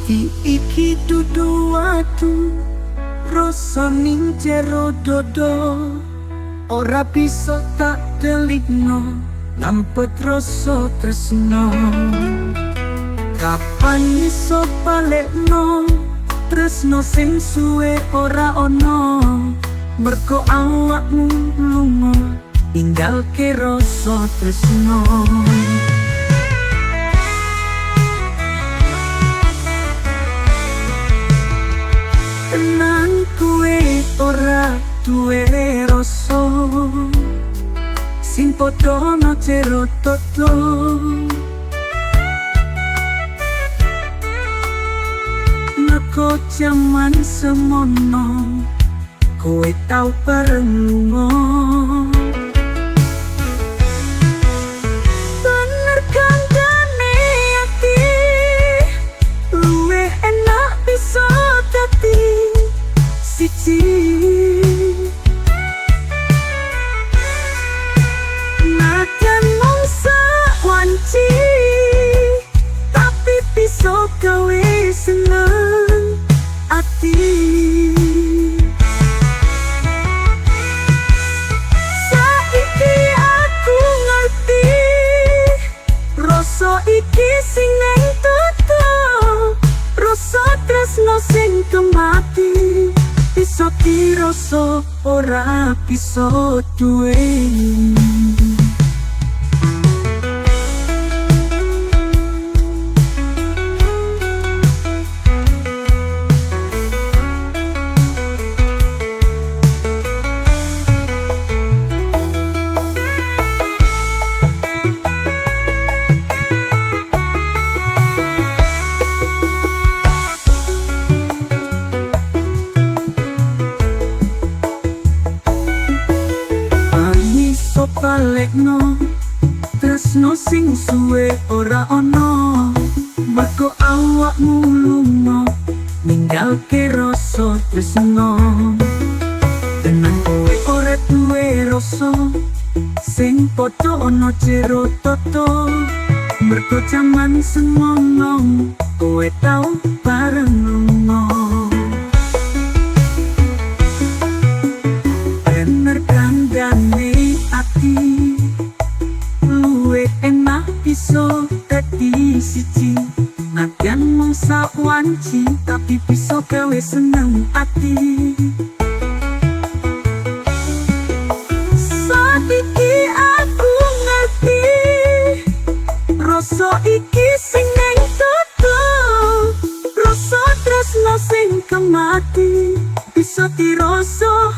Ati iki dudu watu, rasa ning jero dodo. Ora bisa tak delikno, ngampet rasa tresno. Kapan iso balekno tresno sing suwe ora ono? Mergo awakmu lunga, ninggalke rasa tresno. Tenan kowe ora duwe rasa sing padha ana jero dodo? Mergo jaman semono, kowe tau bareng lunga. Bener kandhane ati, luwih enak bisa dadi siji. Nadyan mung sawanci, tapi bisa gawe seneng ati. Saiki aku ngerti, rasa iki sing neng dodo, rasa tresno sing kemati. Bisa dirasa, ora bisa duweni. Iso balekno tresno sing suwe ora ono? Mergo awakmu lunga, ninggalke rasa tresno. Tenan kowe ora duwe rasa sing padha ana jero dodo? Mergo jaman semono, kowe tau bareng lunga. Bener kandhane ati, luwih enak bisa dadi siji. Nadyan mung sawanci, tapi bisa gawe seneng ati. Saiki aku ngerti, rasa iki sing neng dodo, rasa tresno sing kemati. Bisa dirasa,